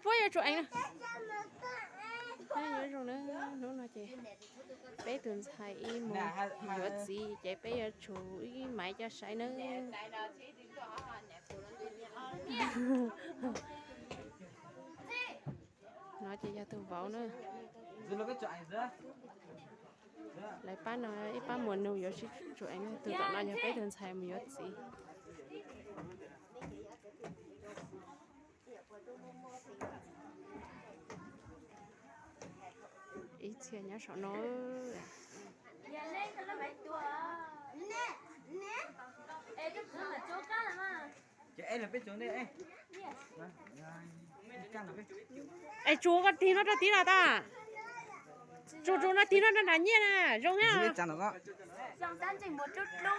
Puab yuav tsum eev na. Nyob zoo na, hnub no ces peb tus ntxhais ib mus yuav txiv ces peb yuav tsum ib maiv coj saib nawb. No ces yog tus vauv na. Lawv pab no ib pab muas nug yuav sib tsum eev na, tus tom no yog peb tus ntxhais mus yuav txiv. Ib txhia nyob saum no. Es tsuas koj tig no rau tiv no tas. Tsuas tsuas no tig no rau nram nyiaj na, zoo thiab. Neb xav puas tsuas tag.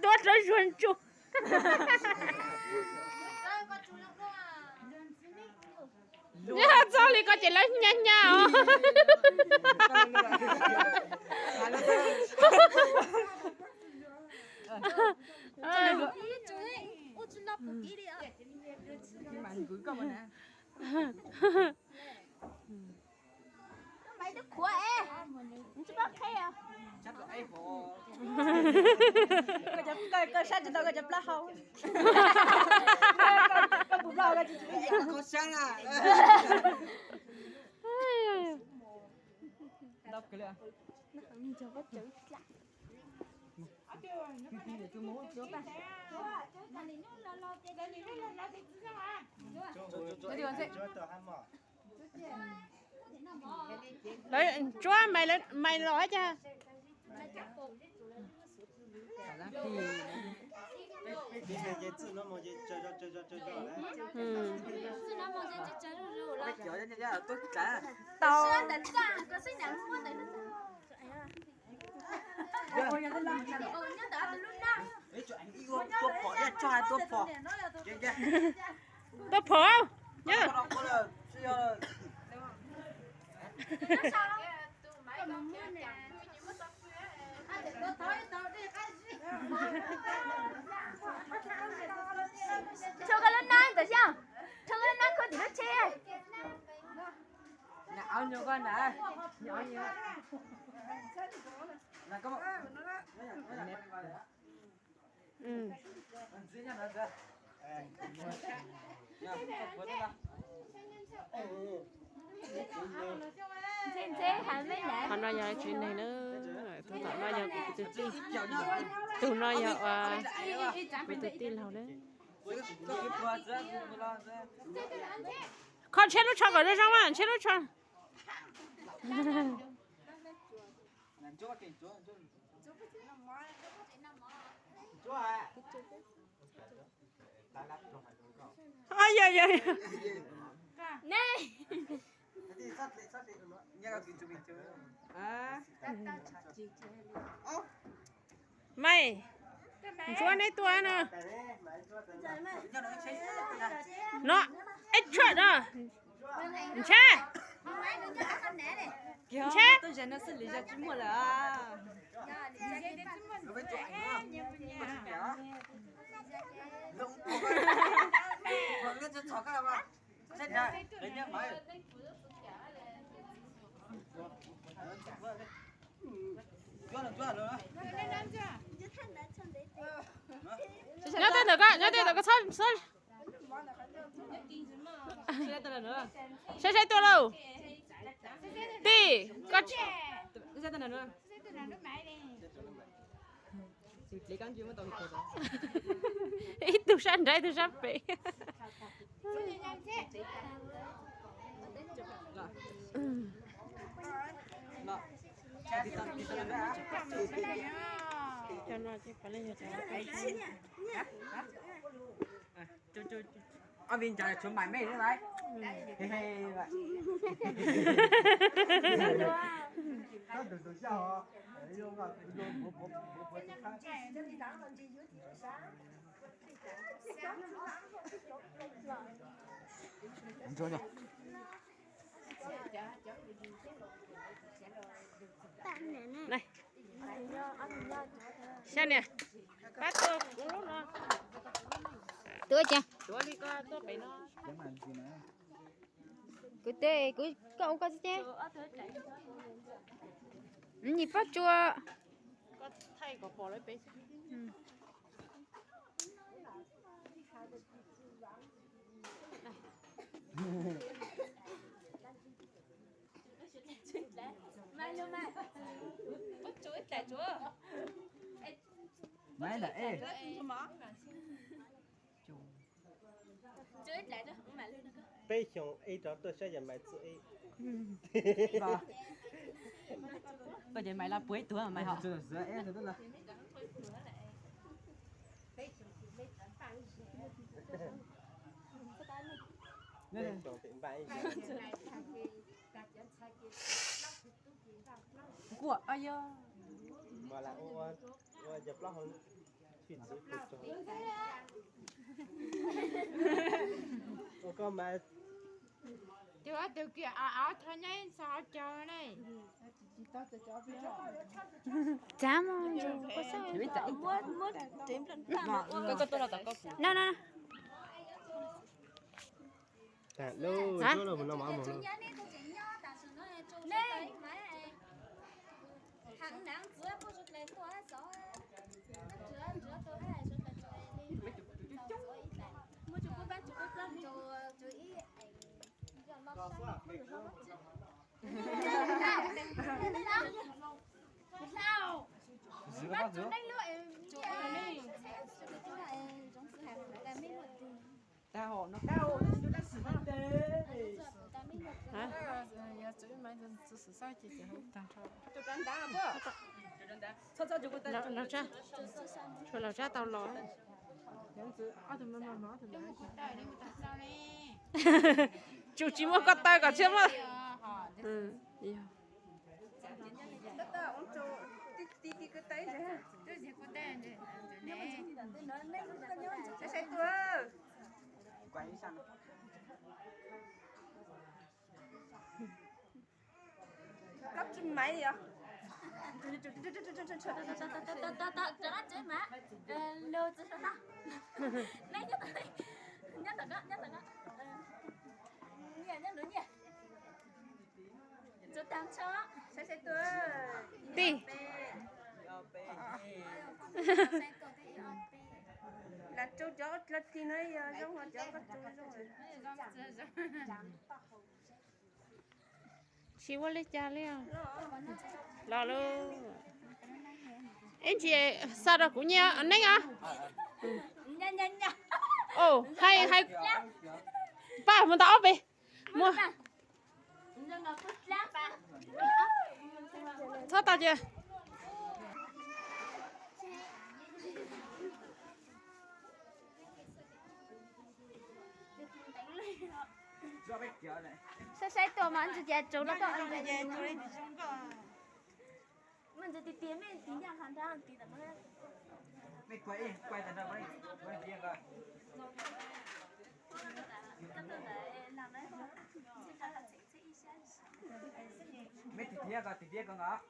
Tuav rau zuag ntsuag. Txog li ko ces lawv nyaj nyaj os. Koj sab tsis tau koj cov plab hau. Lawv tsuab mais los cas? Tau. Tuaj phom nyob. Rho koj lub nab ntawm xyoo, rho koj lub nab khuam tim lub tsheb. Qhov no yog tsev neeg na, tus tom no yog kuv tus tij, tus no yog kuv tus tij laug na. Kho tsheb lub tsho kom zoo zoo mas, tsheb lub tsho. Yog yog. Maiv, ntsuab neb tuaj no. No, eb tshuaj no. Ntshe, ntshe. Nyob tej ntawm ko, nyob tej ntawm ko txhob, txhob. Saib saib tuaj lauj. Tij, koj ib tug sab nrad ib tug sab pem. Cov no ces puav leej yog cov Ob viv ncaus tshuav mais mej lawm. Sab niam, pab tua kuv lub no. Tua cas? Kuv tes kuv koj ua koj xwb ces. Nyis pob tsuas. Peb xyoos ib rov tuaj saib yawg Maiv txuj ib. Koj ces Maiv los puag ib tug Maiv hos. Kuam yog. Tus ob tug kiag av av thov nyob ib ntxhov caug ne. Txav mus. No no. Laus Tsab tau los. Tsum tsis muaj ko taw kom tshiab muaj. Koj tsis maiv li os. Nyob tom ko, nyob tom ko. Nyiam, nyob lub nyiam. Tib. Lam tso cov dlawg tig no yog zoo, cov koj tso zoo. Tsis ua li cas li. Los lawm. Ib ntsis xa rau kuv nyiaj neeb os. Hais hais, pab mus ntawm ob peb. Muaj. Txhob tau cia. Saib saib tuaj mas ntshe cas tsuv los koj. Mas ntshe tiag tiag mej tiv ncaj qha nrab tiv tam no. Mej tiv tiag ko, tiv tiag ko os.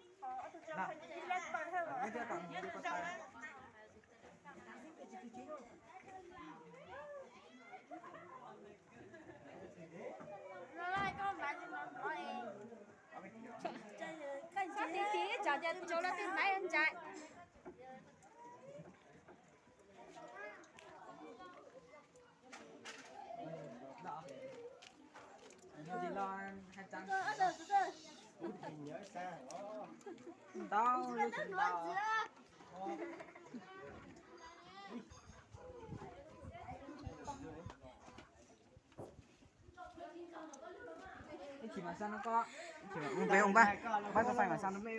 Mus pem ua npaj, pab tau fais mam xa rau mej.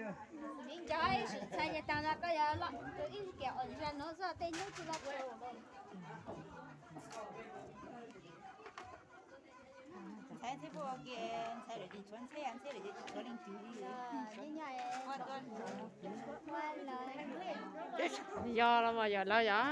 Ib ntxhais ces tas no koj yuav los tus ib tiam ua zaj no zoj tej hnub tsis los. Ntxhais ntxheb puas ua ke, ntxhais lawm ces tshuav ntxheb, ntxheb lawm ces tsis tshuav leej twg li. Yog los mas yog lawm yom.